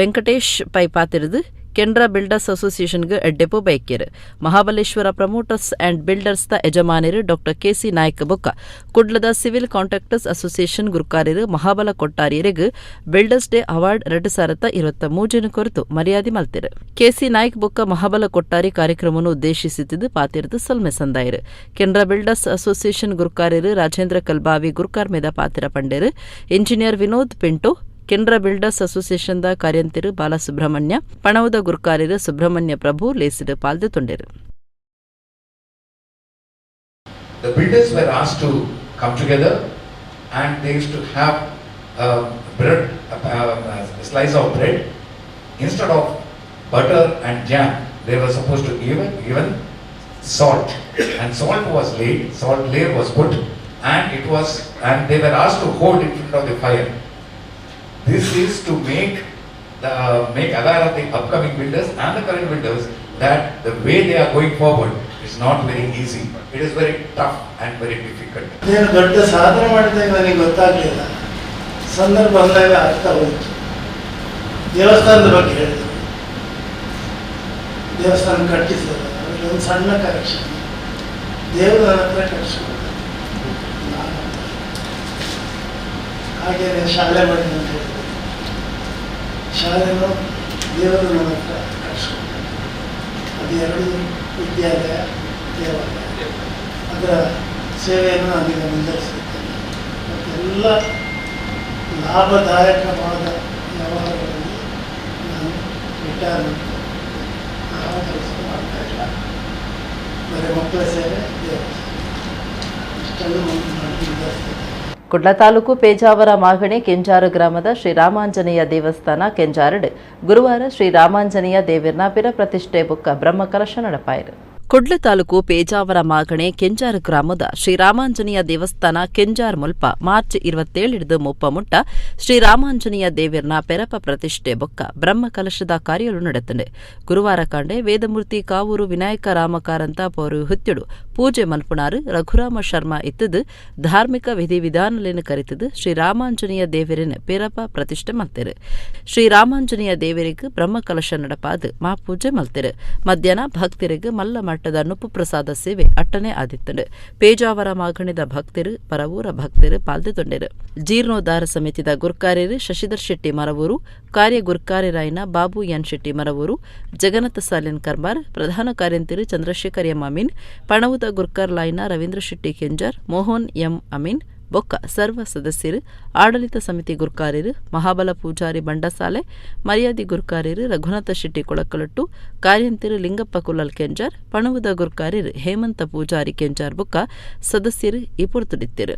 ವೆಂಕಟೇಶ್ ಪೈ ಪಾತಿರದು ಕೆನರಾ ಬಿಲ್ಡರ್ಸ್ ಅಸೋಸಿಯೇಷನ್ಗೆ ಎಡ್ಡೆಪು ಬೈಕೇರು. Mahabaleshwara promoters and builders the ಯಜಮಾನರು ಡಾಕ್ಟರ್ ಕೆಸಿ ನಾಯ್ಕ ಬೊಕ್ಕ ಕುಡ್ಲದ civil contractors association ಗುರುಕಾರ್ಯರು Mahabala ಕೊಟ್ಟಾರಿಯರಿಗೆ builders day award 2023ನ ಕೊರತು ಮರ್ಯಾದೆ ಮಲ್ತಿರು. ಕೆಸಿ ನಾಯ್ಕ್ ಬೊಕ್ಕ ಮಹಾಬಲ ಕೊಟ್ಟಾರಿ ಕಾರ್ಯಕ್ರಮವನ್ನು ಉದ್ದೇಶಿಸಿದ್ದು ಪಾತಿರದು ಸೊಲ್ಮೆ ಸಂದಾಯರು. ಕೆನರಾ ಬಿಲ್ಡರ್ಸ್ ಅಸೋಸಿಯೇಷನ್ ಗುರುಕಾರ್ಯರು ರಾಜೇಂದ್ರ ಕಲ್ಬಾವಿ ಗುರುಕಾರ್ ಮೇದ ಪಾತಿರ ಪಂಡೇರು. Engineer Vinod Pinto, Canara builders ಅಸೋಸಿಯೇಷನ್ದ ಕಾರ್ಯಂತಿರು ಬಾಲಸುಬ್ರಹ್ಮಣ್ಯ, ಪಣವುದ ಗುರುಕಾರ್ಯರು ಸುಬ್ರಹ್ಮಣ್ಯ ಪ್ರಭು ಲೇಸಿಡು ಪಾಲ್ದು ತೊಂಡೆರು. The builders were asked to come together and they used to have a bread, a slice of bread. Instead of butter and jam, they were supposed to given salt. And salt was laid, salt layer was put, and it was, and they were asked to hold in front of the fire. This is to make aware of the upcoming builders and the current builders that the way they are going forward is not very easy. It is very tough and very difficult. ಅದೇನು ದೊಡ್ಡ ಸಾಧನೆ ಮಾಡಿದಾಗ ನನಗೆ ಗೊತ್ತಾಗಲಿಲ್ಲ. ಸಂದರ್ಭ ಬಂದಾಗ ಆಗ್ತಾ ಹೋಯಿತು. ದೇವಸ್ಥಾನದ ಬಗ್ಗೆ ಹೇಳಿದರು. ದೇವಸ್ಥಾನ ಕಟ್ಟಿಸಿದ, ಅದರಲ್ಲಿ ಒಂದು ಸಣ್ಣ ಕರೆಕ್ಷನ್. ದೇವರು ನನ್ನ ಹತ್ರ ಕಟ್ಟಿಸ್ಕೊಂಡ, ನಾನು. ಹಾಗೇನೆ ಶಾಲೆ ಮಾಡಿದ ಅಂತ ಹೇಳಿದರು. ಶಾಲೆನೂ ದೇವರು ನನ್ನ ಹತ್ರ ಕಟ್ಟಿಸ್ಕೊಂಡ. ಅದು ಎರಡು, ವಿದ್ಯಾಲಯ, ದೇವಾಲಯ. ಅದರ ಸೇವೆಯನ್ನು ನಾನೀಗ ಮುಂದುವರಿಸುತ್ತೇನೆ. ಮತ್ತೆಲ್ಲ ಲಾಭದಾಯಕವಾದ ವ್ಯವಹಾರಗಳಲ್ಲಿ ನಾನು ರಿಟೈರ್ಮೆಂಟ್. ಯಾವ ಕೆಲಸ ಮಾಡ್ತಾ ಇಲ್ಲ. ಬರೀ ಮಕ್ಕಳ ಸೇವೆ, ದೇವರ ಸೇವೆ, ಇಷ್ಟನ್ನು ಮಾಡಿ ಮುಂದುವರಿಸ್ತೇನೆ. ಕುಡ್ಲ ತಾಲೂಕು ಪೇಜಾವರ ಮಾಗಣಿ ಕೆಂಜಾರು ಗ್ರಾಮದ ಶ್ರೀರಾಮಾಂಜನೇಯ ದೇವಸ್ಥಾನ ಕೆಂಜಾರಡ್ ಗುರುವಾರ ಶ್ರೀರಾಮಾಂಜನೇಯ ದೇವಿರ್ನ ಪಿರ ಪ್ರತಿಷ್ಠೆ ಬುಕ್ಕ Brahmakalasha ನಡಪಾಯರು. Kudla taluk Pejavara ಮಾಗಣೆ Kenjar ಗ್ರಾಮದ ಶ್ರೀರಾಮಾಂಜನೇಯ ದೇವಸ್ಥಾನ ಕೆಂಜಾರ್ ಮುಲ್ಪ ಮಾರ್ಚ್ 27 ಮುಪ್ಪ ಮುಟ್ಟ ಶ್ರೀರಾಮಾಂಜನೇಯ ದೇವಿರ್ನ ಪೆರಪ ಪ್ರತಿಷ್ಠೆ ಬೊಕ್ಕ ಬ್ರಹ್ಮ ಕಲಶದ ಕಾರ್ಯಲು ನಡೆತಂಡೆ. ಗುರುವಾರ ಕಾಂಡೆ ವೇದಮೂರ್ತಿ ಕಾವೂರು ವಿನಾಯಕ ರಾಮಕಾರಂತ ಪೌರೋಹಿತ್ಯಡು ಪೂಜೆ ಮಲ್ಪುಣಾರು ರಘುರಾಮ ಶರ್ಮಾ ಇತ್ತದು ಧಾರ್ಮಿಕ ವಿಧಿವಿಧಾನಲೇನು ಕರಿತದು ಶ್ರೀರಾಮಾಂಜನೇಯ ದೇವರಿನ ಪೆರಪ ಪ್ರತಿಷ್ಠೆ ಮಲ್ತೆರು. ಶ್ರೀರಾಮಾಂಜನೇಯ ದೇವರಿಗೆ ಬ್ರಹ್ಮ ಕಲಶ ನಡಪಾದು ಮಾಪೂಜೆ ಮಲ್ತೆರು. ಮಧ್ಯಾಹ್ನ ಭಕ್ತರಿಗೆ ಮಲ್ಲ ಮಟ್ಟದ ನುಪ್ಪು ಪ್ರಸಾದ ಸೇವೆ ಅಟ್ಟನೆ ಆದಿತ್ತಂಡು. ಪೇಜಾವರ ಮಾಗಣಿದ ಭಕ್ತರು ಪರವೂರ ಭಕ್ತರು ಪಾಲ್ದೆತೊಂಡೆರು. ಜೀರ್ಣೋದ್ಧಾರ ಸಮಿತಿದ ಗುರ್ಕಾರ್ಯರು ಶಶಿಧರ್ ಶೆಟ್ಟಿ ಮರವೂರು, ಕಾರ್ಯ ಗುರ್ಕಾರ್ಯರಾಯನ ಬಾಬು ಎನ್ ಶೆಟ್ಟಿ ಮರವೂರು, ಜಗನ್ನಾಥ ಸಾಲಿನ್ ಕರ್ಮಾರ್, ಪ್ರಧಾನ ಕಾರ್ಯಂತಿರು ಚಂದ್ರಶೇಖರ್ ಎಂ ಅಮೀನ್, ಪಣವುದ ಗುರ್ಕಾರ್ಲಾಯ್ನ ರವೀಂದ್ರ ಶೆಟ್ಟಿ ಕೆಂಜಾರ್, ಮೋಹನ್ ಎಂ ಅಮೀನ್ ಬೊಕ್ಕ ಸರ್ವ ಸದಸ್ಯರು, ಆಡಳಿತ ಸಮಿತಿ ಗುರ್ಕಾರ್ಯರು ಮಹಾಬಲ ಪೂಜಾರಿ ಬಂಡಸಾಲೆ, ಮರ್ಯಾದಿ ಗುರ್ಕಾರ್ಯರು ರಘುನಾಥ ಶೆಟ್ಟಿ ಕೊಳಕಲಟ್ಟು, ಕಾರ್ಯಂತಿರು ಲಿಂಗಪ್ಪ ಕುಲ್ಲಲ್ ಕೆಂಜಾರ್, ಪಣವುದ ಗುರ್ಕಾರ್ಯರು ಹೇಮಂತ ಪೂಜಾರಿ ಕೆಂಜಾರ್ ಬೊಕ್ಕ ಸದಸ್ಯರು ಈ ಪೊರ್ತುಡಿತ್ತಿರು.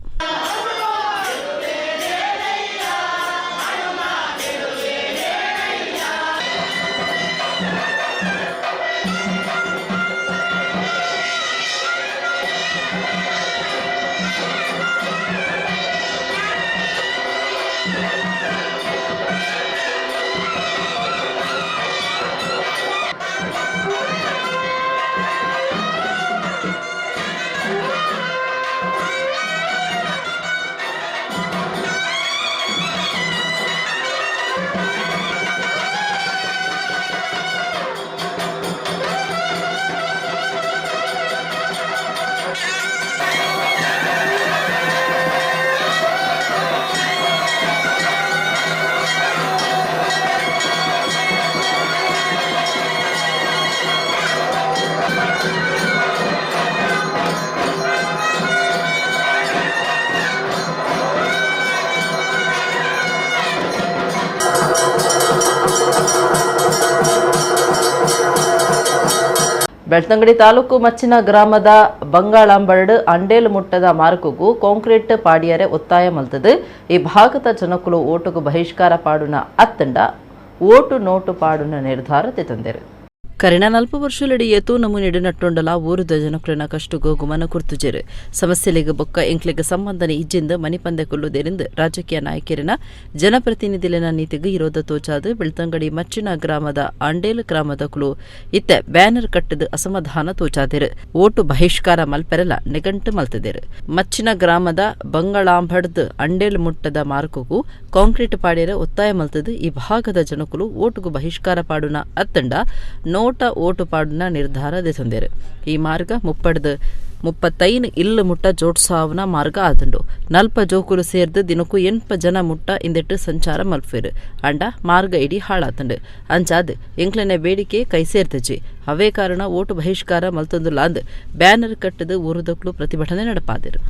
ಬೆಳ್ತಂಗಡಿ ತಾಲೂಕು ಮಚ್ಚಿನ ಗ್ರಾಮದ ಬಂಗಾಳಂಬರ್ಡ್ ಅಂಡೇಲು ಮುಟ್ಟದ ಮಾರ್ಗಗೂ ಕಾಂಕ್ರೀಟ್ ಪಾಡಿಯರೆ ಒತ್ತಾಯ ಮಲ್ತದು. ಈ ಭಾಗದ ಜನಕುಲು ಓಟುಗು ಬಹಿಷ್ಕಾರ ಪಾಡುನ ಅತ್ತಂಡ ಓಟು ನೋಟು ಪಾಡುನ ನಿರ್ಧಾರ ತಂದರು. ಕರಿಣ ನಲ್ಪ ವರ್ಷಲಡಿಯೇತು ನಮೂನಿಡು ನಟ್ಟೊಂಡಲ ಊರುದ ಜನಕುಲೆನ ಕಷ್ಟುಗು ಗುಮನ ಕುರ್ತುಜೆರು. ಸಮಸ್ಯೆಲಿಗೆ ಬೊಕ್ಕ ಎಂಕ್ಲೆಗ್ ಸಂಬಂಧನೆ ಇಜ್ಜಿಂದ ಮನಿಪಂದೆ ಕೊಲ್ಲುದೇರೆಂದು ರಾಜಕೀಯ ನಾಯಕರಿನ ಜನಪ್ರತಿನಿಧಿಲೆನ ನೀತಿಗೆ ಇರೋದ ತೋಚಾದು ಬೆಳ್ತಂಗಡಿ ಮಚ್ಚಿನ ಗ್ರಾಮದ ಅಂಡೇಲು ಗ್ರಾಮದ ಕುಲು ಇತ್ತ ಬ್ಯಾನರ್ ಕಟ್ಟದು ಅಸಮಾಧಾನ ತೋಚಾದಿರು. ಓಟು ಬಹಿಷ್ಕಾರ ಮಲ್ಪೆರಲ ನಿಗಂಟು ಮಲ್ತದಿರು. ಮಚ್ಚಿನ ಗ್ರಾಮದ ಬಂಗಳಾಂಬಡ್ದು ಅಂಡೇಲು ಮುಟ್ಟದ ಮಾರ್ಗಗೂ ಕಾಂಕ್ರೀಟ್ ಪಾಡ್ಯರ ಒತ್ತಾಯ ಮಲ್ತದು. ಈ ಭಾಗದ ಜನಕುಲು ಓಟುಗು ಬಹಿಷ್ಕಾರ ಪಾಡುನ ಅತ್ತಂಡ ನೋಟ ಓಟು ಪಾಡುನ ನಿರ್ಧಾರ ದೆತೊಂದೆರು. ಈ ಮಾರ್ಗ 35 ಇಲ್ಲು ಮುಟ್ಟ ಜೋಡ್ಸಾವನ ಮಾರ್ಗ ಆದುಂಡು. ನಲ್ಪ ಜೋಕುಲು ಸೇರ್ದು ದಿನಕ್ಕೂ 8 ಜನ ಮುಟ್ಟ ಇಂದೆಟ್ಟು ಸಂಚಾರ ಮಲ್ಪೇರು. ಅಂಡ ಮಾರ್ಗ ಇಡೀ ಹಾಳಾತಂಡು. ಅಂಚಾದ್ ಎಂಕ್ಲೆನ ಬೇಡಿಕೆ ಕೈ ಸೇರ್ತಜಿ. ಅವೇ ಕಾರಣ ಓಟು ಬಹಿಷ್ಕಾರ ಮಲ್ತೊಂದುಲಾಂದ್ ಬ್ಯಾನರ್ ಕಟ್ಟದು ಊರುದಕ್ಲು ಪ್ರತಿಭಟನೆ ನಡಪಾದಿರು.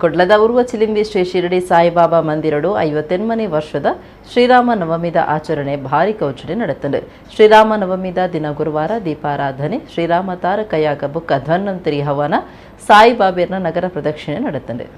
ಕೊಡ್ಲದ ಉರ್ವ ಚಿಲಿಂಬಿ ಶ್ರೀ ಶಿರಡಿ ಸಾಯಿಬಾಬಾ ಮಂದಿರಡು 58ನೇ ವರ್ಷದ ಶ್ರೀರಾಮ ನವಮಿದ ಆಚರಣೆ ಭಾರಿ ಕೌಚಡೆ ನಡೆತಂಡು. ಶ್ರೀರಾಮ ನವಮಿದ ದಿನ ಗುರುವಾರ ದೀಪಾರಾಧನೆ, ಶ್ರೀರಾಮ ತಾರಕಯಾಗ ಬುಕ್ಕ ಧನ್ವಂತರಿ ಹವನ, ಸಾಯಿಬಾಬೆರ್ನ ನಗರ ಪ್ರದಕ್ಷಿಣೆ ನಡೆತಂಡು.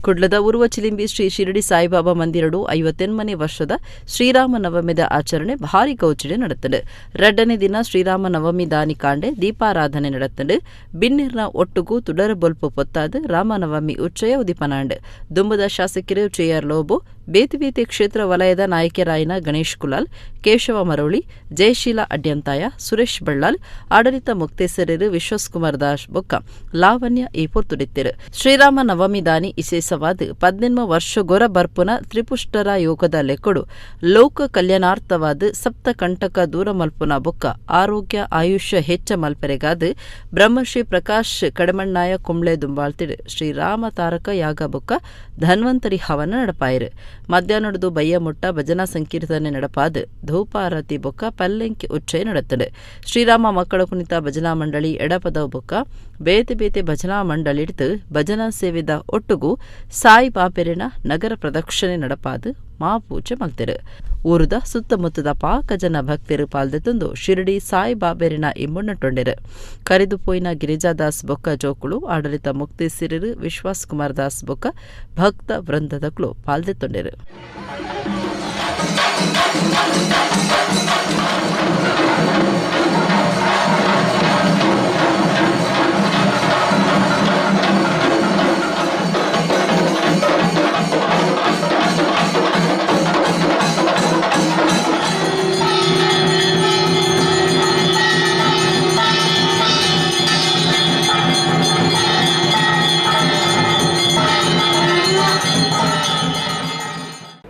ಕುಡ್ಲದ ಉರ್ವ ಚಿಲಿಂಬಿ ಶ್ರೀ ಶಿರಡಿ ಸಾಯಿಬಾಬಾ ಮಂದಿರಡು 58ನೇ ವರ್ಷದ ಶ್ರೀರಾಮ ನವಮಿದ ಆಚರಣೆ ಭಾರಿ ಗೌಚಿಡೆ ನಡೆತಂಡು. ರಡ್ಡನೇ ದಿನ ಶ್ರೀರಾಮ ನವಮಿ ದಾನಿ ಕಾಂಡೆ ದೀಪಾರಾಧನೆ ನಡೆತಂಡು. ಬಿನ್ನಿರ್ನ ಒಟ್ಟುಗು ತುಡರ ಬೊಲ್ಪು ಪೊತ್ತಾದು ರಾಮನವಮಿ ಉಚ್ಚಯ ಉದಿಪನಾಂಡ್. ದುಂಬದ ಶಾಸಕರು ಜೆಆರ್ ಲೋಬೋ, ಬೇತಿ ಬೇತಿ ಕ್ಷೇತ್ರ ವಲಯದ ನಾಯಕರಾಯನ ಗಣೇಶ್ ಕುಲಾಲ್, ಕೇಶವ ಮರೋಳಿ, ಜಯಶೀಲ ಅಡ್ಯಂತಾಯ, ಸುರೇಶ್ ಬಳ್ಳಾಲ್, ಆಡಳಿತ ಮುಕ್ತೇಸರರು ವಿಶ್ವಾಸ್ ಕುಮಾರ್ ದಾಸ್ ಬೊಕ್ಕ ಲಾವಣ್ಯ ಈ ಪೊರ್ತುಡಿತ್ತಿರು. ಶ್ರೀರಾಮ ನವಮಿ ದಾನಿ ಇಸೇಸವಾದ 18 ವರ್ಷಗೊರ ಬರ್ಪುನ ತ್ರಿಪುಷ್ಟರ ಯೋಗದ ಲೆಕ್ಕಡು ಲೋಕ ಕಲ್ಯಾಣಾರ್ಥವಾದ ಸಪ್ತ ಕಂಟಕ ದೂರ ಮಲ್ಪುನ ಬೊಕ್ಕ ಆರೋಗ್ಯ ಆಯುಷ್ಯ ಹೆಚ್ಚ ಮಲ್ಪೆರೆಗಾದ ಬ್ರಹ್ಮಶ್ರೀ ಪ್ರಕಾಶ್ ಕಡಮಣ್ಣಾಯ ಕುಂಬ್ಳೆ ದುಂಬಾಳ್ತಿಡು ಶ್ರೀರಾಮ ತಾರಕ ಯಾಗ ಬೊಕ್ಕ ಧನ್ವಂತರಿ ಹವನ ನಡಪಾಯಿರು. ಮಧ್ಯಾಹ್ನದ ಬಯ್ಯ ಮುಟ್ಟ ಭಜನಾ ಸಂಕೀರ್ತನೆ ನಡಪಾದ ಧೂಪಾರತಿ ಬೊಕ್ಕ ಪಲ್ಲೆಂಕಿ ಉಚ್ಚಯ ನಡತದೆ. ಶ್ರೀರಾಮ ಮಕ್ಕಳ ಕುಣಿತ ಭಜನಾ ಮಂಡಳಿ ಎಡಪದ ಬೊಕ್ಕ ಬೇತೆ ಬೇತೆ ಭಜನಾ ಮಂಡಳಿಡ್ತು ಭಜನಾ ಸೇವೆದ ಒಟ್ಟುಗು ಸಾಯಿಬಾಬೆರೆನ ನಗರ ಪ್ರದಕ್ಷಿಣೆ ನಡಪಾದು ಮಾಪೂಜೆ ಮಲ್ತೆರು. ಊರುದ ಸುತ್ತಮುತ್ತದ ಪಾಕ ಜನ ಭಕ್ತರು ಪಾಲ್ದೆತಂದು ಶಿರಡಿ ಸಾಯಿಬಾಬೆರಿನ ಇಂಬುನಟ್ಟೊಂಡೆರು. ಕರೆದು ಪೋಯಿನ ಗಿರಿಜಾದಾಸ್ ಬೊಕ್ಕ ಜೋಕುಳು, ಆಡಳಿತ ಮುಕ್ತಿ ಸಿರಿರು ವಿಶ್ವಾಸ್ ಕುಮಾರ್ ದಾಸ್ ಬೊಕ್ಕ ಭಕ್ತ ವೃಂದದಕ್ಲು ಪಾಲ್ದೆತ್ತೊಂಡೆರು.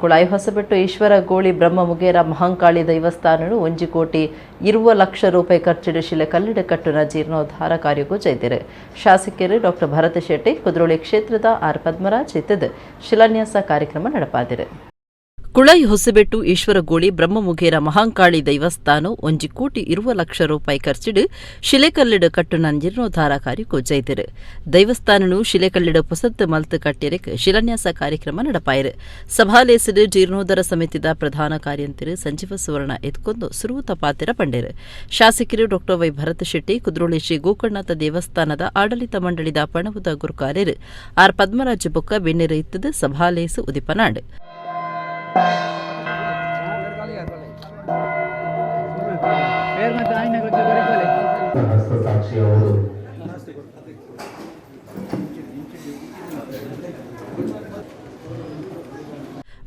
Kulai Hosabettu Ishwara ಗೋಳಿ ಬ್ರಹ್ಮಮುಗೇರ ಮಹಂಕಾಳಿ ದೈವಸ್ಥಾನನು 1 ಕೋಟಿ 20 ಲಕ್ಷ ರೂಪಾಯಿ ಖರ್ಚಿಡು ಶಿಲೆ ಕಲ್ಲಿಡ ಕಟ್ಟುನ ಜೀರ್ಣೋದ್ಧಾರ ಕಾರ್ಯಕ್ಕೂ ಜೈದಿರು. ಶಾಸಕರು ಡಾಕ್ಟರ್ ಭರತ ಶೆಟ್ಟಿ ಕುದ್ರೋಳಿ ಕ್ಷೇತ್ರದ ಆರ್ ಪದ್ಮರಾಜ್ ಇತ್ತದ ಶಿಲಾನ್ಯಾಸ ಕಾರ್ಯಕ್ರಮ ನಡೆಪಾದಿರು. ಕುಳಾಯಿ ಹೊಸಬೆಟ್ಟು ಈಶ್ವರಗೋಳಿ ಬ್ರಹ್ಮಮುಗೇರ ಮಹಾಂಕಾಳಿ ದೈವಸ್ಥಾನ 1 ಕೋಟಿ 20 ಲಕ್ಷ ರೂಪಾಯಿ ಖರ್ಚಿಡು ಶಿಲೆಕಲ್ಲಿಡು ಕಟ್ಟುನ ಜೀರ್ಣೋದ್ಧಾರ ಕಾರ್ಯಕ್ಕೂ ಜೈದಿರು. ದೈವಸ್ಥಾನನು ಶಿಲೆಕಲ್ಲಿಡು ಪೊಸತ್ತು ಮಲ್ತು ಕಟ್ಟಿರಕ್ ಶಿಲಾನ್ಯಾಸ ಕಾರ್ಯಕ್ರಮ ನಡಪಾಯಿರು. ಸಭಾಲೇಸಿಡು ಜೀರ್ಣೋದ್ಧಾರ ಸಮಿತಿದ ಪ್ರಧಾನ ಕಾರ್ಯಂತಿರು ಸಂಜೀವ ಸುವರ್ಣ ಎತ್ಕೊಂಡು ಸುರೂತ ಪಾತಿರ ಪಂಡೇರು. ಶಾಸಕರು ಡಾಕ್ಟರ್ ವೈ ಭರತ ಶೆಟ್ಟಿ ಕುದ್ರೋಳಿ ಶ್ರೀ ಗೋಕರ್ಣನಾಥ ದೇವಸ್ಥಾನದ ಆಡಳಿತ ಮಂಡಳಿದ ಪಣವುದ ಗುರುಕಾರ್ಯರು ಆರ್ ಪದ್ಮರಾಜ್ ಬೊಕ್ಕ ಬೆನ್ನೆರು ಇತ್ತದು ಸಭಾಲೇಸು ಉದಿಪನಾಡ್.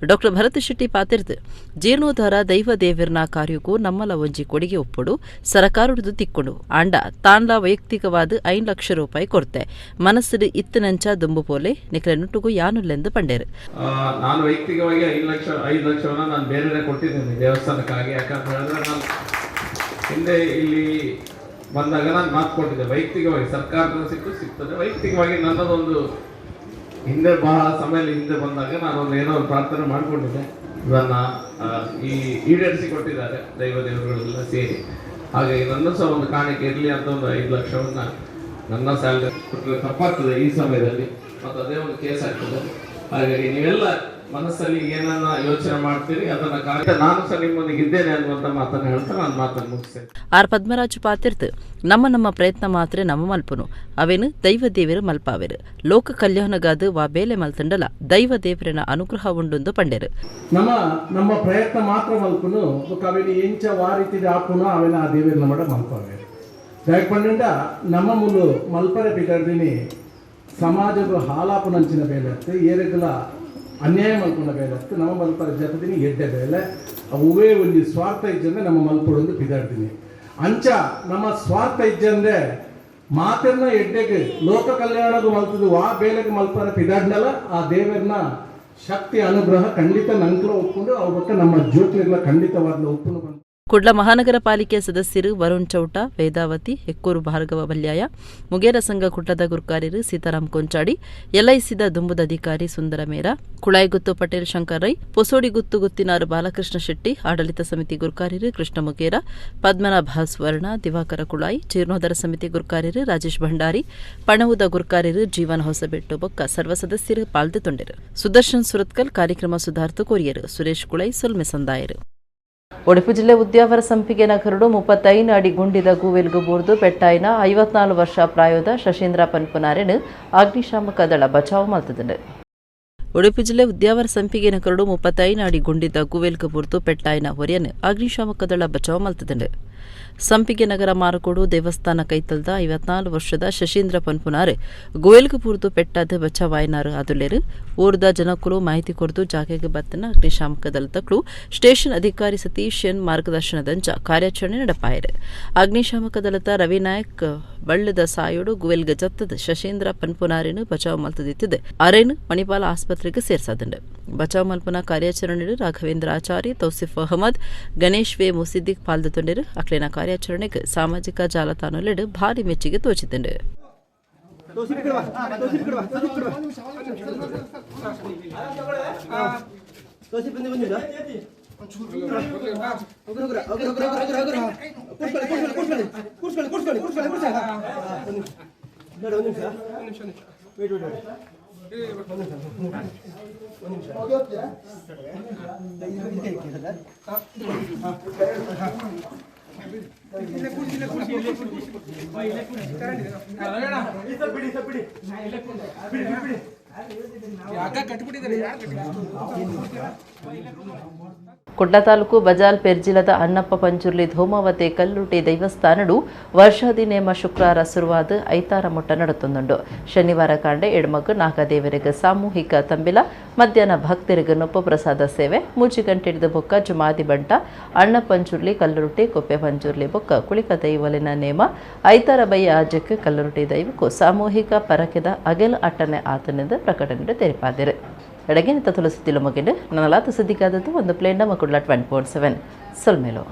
ಡಾಕ್ಟರ್ ಭರತ ಶೆಟ್ಟಿ ಪಾತಿರ್ದು ಜೀರ್ಣೋದ್ಧಾರ ದೈವ ದೇವಿರ್ನ ಕಾರ್ಯಕ್ಕೂ ನಮ್ಮಲ ಒಂಜಿ ಕೊಡುಗೆ ಒಪ್ಪುಡು ಸರಕಾರದ್ದು ತಿಕ್ಕೊಂಡು ಆಂಡ ತಾನ್ಲ ವೈಯಕ್ತಿಕವಾದ 5 ಲಕ್ಷ ರೂಪಾಯಿ ಕೊರ್ತೆ ಮನಸ್ಸು ಇತ್ತನಂಚ ದುಂಬು ಪೋಲೆ ನಿಕ್ಲೆ ನುಟ್ಟುಗು ಯಾನುಲ್ಲೆಂದು ಪಂಡೇರು. ನಾನು ವೈಯಕ್ತಿಕವಾಗಿ 5 ಲಕ್ಷವನ್ನು ನಾನು ಬೇರೆ ಕೊಟ್ಟಿದ್ದೇನೆ ದೇವಸ್ಥಾನಕ್ಕಾಗಿ. ಯಾಕಂತ ಹೇಳಿದ್ರೆ ನಾನು ಹಿಂದೆ ಇಲ್ಲಿ ಬಂದಾಗ ನಾನು ಮಾತು ಕೊಟ್ಟಿದ್ದೆ, ವೈಯಕ್ತಿಕವಾಗಿ ಸರ್ಕಾರದ ಸಿಕ್ತು ಸಿಗ್ತದೆ, ವೈಯಕ್ತಿಕವಾಗಿ ನನ್ನದೊಂದು ಹಿಂದೆ ಬಹಳ ಸಮಯದಲ್ಲಿ ಹಿಂದೆ ಬಂದಾಗ ನಾನೊಂದು ಏನೋ ಒಂದು ಪ್ರಾರ್ಥನೆ ಮಾಡಿಕೊಂಡಿದ್ದೆ, ಅದನ್ನು ಈ ಈಡೇರಿಸಿ ಕೊಟ್ಟಿದ್ದಾರೆ ದೈವ ದೇವರುಗಳೆಲ್ಲ ಸೇರಿ. ಹಾಗಾಗಿ ನನ್ನ ಸಹ ಒಂದು ಕಾಣಿಕೆ ಇರಲಿ ಅಂತ ಒಂದು 5 ಲಕ್ಷವನ್ನು ನನ್ನ ಸ್ಯಾಲ್ರಿ ಕೊಟ್ಟರೆ ತಪ್ಪಾಗ್ತದೆ ಈ ಸಮಯದಲ್ಲಿ, ಮತ್ತು ಅದೇ ಒಂದು ಕೇಸ್ ಆಗ್ತದೆ. ಹಾಗಾಗಿ ನೀವೆಲ್ಲ ಮನಸ್ಸಲ್ಲಿ ಏನನ್ನ ಯೋಚನೆ ಮಾಡ್ತೀರಿ ಅದನ್ನ ಕಾರ್ಯ ನಾನು ಸಹ ನಿಮ್ಮೊಂದಿಗೆ ಇದ್ದೇನೆ ಅನ್ನುವಂಥ ಮಾತನ್ನು ಹೇಳ್ತಾ ನಾನು ಮಾತನ್ನು ಮುಗಿಸ್ತೇನೆ. ಆರ್ ಪದ್ಮರಾಜ್ ಪಾತಿರ್ತು ನಮ್ಮ ನಮ್ಮ ಪ್ರಯತ್ನ ಮಾತ್ರ ನಮ್ಮ ಮಲ್ಪನು ಅವೇನು ದೈವ ದೇವರು ಮಲ್ಪಾವೆರು ಲೋಕ ಕಲ್ಯಾಣಗಾದ ವಾ ಬೇಲೆ ಮಲ್ತಂಡಲ ದೈವ ದೇವರನ ಅನುಗ್ರಹ ಉಂಡೊಂದು ಪಂಡೇರು. ನಮ್ಮ ನಮ್ಮ ಪ್ರಯತ್ನ ಮಾತ್ರ ಮಲ್ಪನು ಅವೇನು ಎಂಚ ವಾ ರೀತಿ ಆಪುನು ಅವೇನ ಆ ದೇವರನ್ನ ಮಾಡ ಮಲ್ಪಾವೇರು. ದಯ ಪಂಡ ನಮ್ಮ ಮುಲು ಮಲ್ಪರೆ ಬಿಗರ್ದಿನಿ ಸಮಾಜದ ಹಾಲಾಪುನಂಚಿನ ಬೇಲೆ ಏರೆಗಲ ಅನ್ಯಾಯ ಮಲ್ಪುನ ಬೇಲೆ ನಮ್ಮ ಮಲ್ಪರ ಜತದಿನಿ ಎಡ್ಡೆ ಬೇಲೆ ಅವೇ ಒಂದು ಸ್ವಾರ್ಥ ಇಜ್ಜಂದ್ರೆ ನಮ್ಮ ಮಲ್ಪಡೊಂದು ಬಿದಾಡ್ತೀನಿ. ಅಂಚ ನಮ್ಮ ಸ್ವಾರ್ಥ ಇಜ್ಜಂದ್ರೆ ಮಾತೆರ್ನ ಎಡ್ಡೆಗೆ ಲೋಕ ಕಲ್ಯಾಣಗೂ ಮಲ್ತದು ಆ ಬೇಲೆಗೆ ಮಲ್ಪರ ಪಿದಾಡ್ನಲ್ಲ ಆ ದೇವರನ್ನ ಶಕ್ತಿ ಅನುಗ್ರಹ ಖಂಡಿತ ನಂತರ ಒಪ್ಕೊಂಡು ಅವ ಬಕ್ಕ ನಮ್ಮ ಜ್ಯೋತಿಗಳ ಖಂಡಿತವಾದ ಒಪ್ಪುನು. ಕುಡ್ಲ ಮಹಾನಗರ ಪಾಲಿಕೆ ಸದಸ್ಯರು ವರುಣ್ ಚೌಟ, ವೇದಾವತಿ, ಹೆಕ್ಕೂರು ಭಾರ್ಗವ ಬಲ್ಯಾಯ, ಮುಗೇರ ಸಂಘ ಕುಡ್ಲದ ಗುರ್ಕಾರ್ಯರು ಸೀತಾರಾಮ್ ಕೊಂಚಾಡಿ, ಎಲ್ಐಸಿದ ದುಂಬುದ ಅಧಿಕಾರಿ ಸುಂದರ ಮೇರ, ಕುಳಾಯಿಗುತ್ತು ಪಟೇಲ್ ಶಂಕರ್ ರೈ, ಪೊಸೋಡಿಗುತ್ತು ಗುತ್ತಿನಾರು ಬಾಲಕೃಷ್ಣ ಶೆಟ್ಟಿ, ಆಡಳಿತ ಸಮಿತಿ ಗುರ್ಕಾರ್ಯರು ಕೃಷ್ಣ ಮುಗೇರ, ಪದ್ಮನಾಭ ಸ್ವರ್ಣ, ದಿವಾಕರ ಕುಳಾಯಿ, ಜೀರ್ಣೋದ್ಧಾರ ಸಮಿತಿ ಗುರ್ಕಾರ್ಯರು ರಾಜೇಶ್ ಭಂಡಾರಿ, ಪಣವುದ ಗುರ್ಕಾರ್ಯರು ಜೀವನ ಹೊಸಬೆಟ್ಟು ಬೊಕ್ಕ ಸರ್ವ ಸದಸ್ಯರು ಪಾಲ್ದು ತೊಂಡೆರು. ಸುದರ್ಶನ್ ಸುರತ್ಕಲ್ ಕಾರ್ಯಕ್ರಮ ಸುಧಾರ್ತು ಕೊರಿಯರು, ಸುರೇಶ್ ಕುಳೈ ಸೊಲ್ಮೆ ಸಂದಾಯರು. ಉಡುಪಿ ಜಿಲ್ಲೆ ಉದ್ಯಾವರ ಸಂಪಿಗೆ ನಗರಡು 35 ಅಡಿ ಗುಂಡಿದ ಗೂವೆಲ್ಗು ಬೋರ್ದು ಪೆಟ್ಟಾಯಿನ 54 ವರ್ಷ ಪ್ರಾಯದ ಶಶೀಂದ್ರ ಪನ್ಪುನಾರೆನ್ ಅಗ್ನಿಶಾಮಕ ದಳ ಬಚಾವ್ ಮಲ್ತದಂಡು. ಉಡುಪಿ ಜಿಲ್ಲೆ ಉದ್ಯಾವರ ಸಂಪಿಗೆ ನಗರಡು 35 ಅಡಿ ಗುಂಡಿದ ಗೂವೆಲ್ಗು ಬೋರ್ದು ಪೆಟ್ಟಾಯಿನ ಹೊರೆಯನ್ನು ಅಗ್ನಿಶಾಮಕ ದಳ ಬಚಾವ್ ಮಲ್ತದಂಡು. ಸಂಪಿಗೆ ನಗರ ಮಾರಕೋಡು ದೇವಸ್ಥಾನ ಕೈತಲ್ದ 54 ವರ್ಷದ ಶಶೀಂದ್ರ ಪನ್ಪುನಾರ್ ಗೋಯಲ್ಗು ಪೂರ್ದು ಪೆಟ್ಟಾದ ಬಚಾವಾಯನಾರು ಅದುಲೇರು. ಊರ್ದ ಜನಕ್ಕಳು ಮಾಹಿತಿ ಕೊರದು ಜಾಗೆಗೆ ಬತ್ತನ ಅಗ್ನಿಶಾಮಕ ದಳದಕ್ಕಳು ಸ್ಟೇಷನ್ ಅಧಿಕಾರಿ ಸತೀಶ್ ಎನ್ ಮಾರ್ಗದರ್ಶನದಂಚ ಕಾರ್ಯಾಚರಣೆ ನಡೆಪಾಯರು. ಅಗ್ನಿಶಾಮಕ ದಳದ ರವಿನಾಯಕ್ ಬಳ್ಳದ ಸಾಯೋಡು ಗುವೆಲ್ಗ ಜತ್ತದ ಶಶೀಂದ್ರ ಪನ್ಪುನಾರಿನ ಬಚಾವ್ ಮಲ್ತದಿತ್ತದೆ ಅರೇನು ಮಣಿಪಾಲ ಆಸ್ಪತ್ರೆಗೆ ಸೇರ್ಸಾದಂಡು. ಬಚಾವ್ ಮಲ್ಪನ ಕಾರ್ಯಾಚರಣೆ ರಾಘವೇಂದ್ರ ಆಚಾರಿ, ತೌಸಿಫ್ ಅಹಮದ್, ಗಣೇಶ್ ವೆ ಮುಸಿದ್ದಿಕ್ ಪಾಲ್ದ ತೊಂಡೆರು. ಅಕ್ಲೇನ ಕಾರ್ಯಾಚರಣೆಗೆ ಸಾಮಾಜಿಕ ಜಾಲತಾಣಲೆಡು ಭಾರಿ ಮೆಚ್ಚುಗೆ ತೋಚಿತಂಡು. ಕುಡ್ಲ ತಾಲೂಕು ಬಜಾಲ್ ಪೆರ್ಜಿಲದ ಅಣ್ಣಪ್ಪ ಪಂಜುರ್ಲಿ ಧೂಮಾವತಿ ಕಲ್ಲುಟಿ ದೈವಸ್ಥಾನಡು ವರ್ಷಾದಿ ನೇಮ ಶುಕ್ರವಾರ ಶುರುವಾದ ಐತಾರ ಮುಟ್ಟ ನಡತೊಂದುಂಡು. ಶನಿವಾರ ಕಾಂಡೆ ಎಡ್ಮಗ್ ನಾಗದೇವರಿಗೆ ಸಾಮೂಹಿಕ ತಂಬಿಲ, ಮಧ್ಯಾಹ್ನ ಭಕ್ತರಿಗೆ ನೊಪ್ಪ ಪ್ರಸಾದ ಸೇವೆ, ಮೂಜಿ ಗಂಟೆಡಿದ ಬೊಕ್ಕ ಜುಮಾದಿ ಬಂಟ ಅಣ್ಣ ಪಂಜುರ್ಲಿ ಕಲ್ಲುರುಟಿ ಕೊಪ್ಪೆ ಪಂಜುರ್ಲಿ ಬೊಕ್ಕ ಕುಳಿಕ ದೈವಲಿನ ನೇಮ ಐತಾರ ಬಯ್ಯ ಆಜಕ್ಕೆ ಕಲ್ಲುರುಟಿ ದೈವಕ್ಕೂ ಸಾಮೂಹಿಕ ಪರಕೆದ ಅಗೆಲ ಅಟ್ಟನೆ ಆತನಿಂದ ಪ್ರಕಟಣೆ ತೆರಿಪಾದಿರು. ಎಡಗಿನ ತುಳಸಿ ಮುಗಿಂಡು ನನ್ನಲಾತ ಸುದ್ದಿಗಾದದ್ದು ಒಂದು ಪ್ಲೇನ್ ನಮ್ಮ ಕುಡ್ಲ 20.7 ಸೊಲ್ಮೇಲು.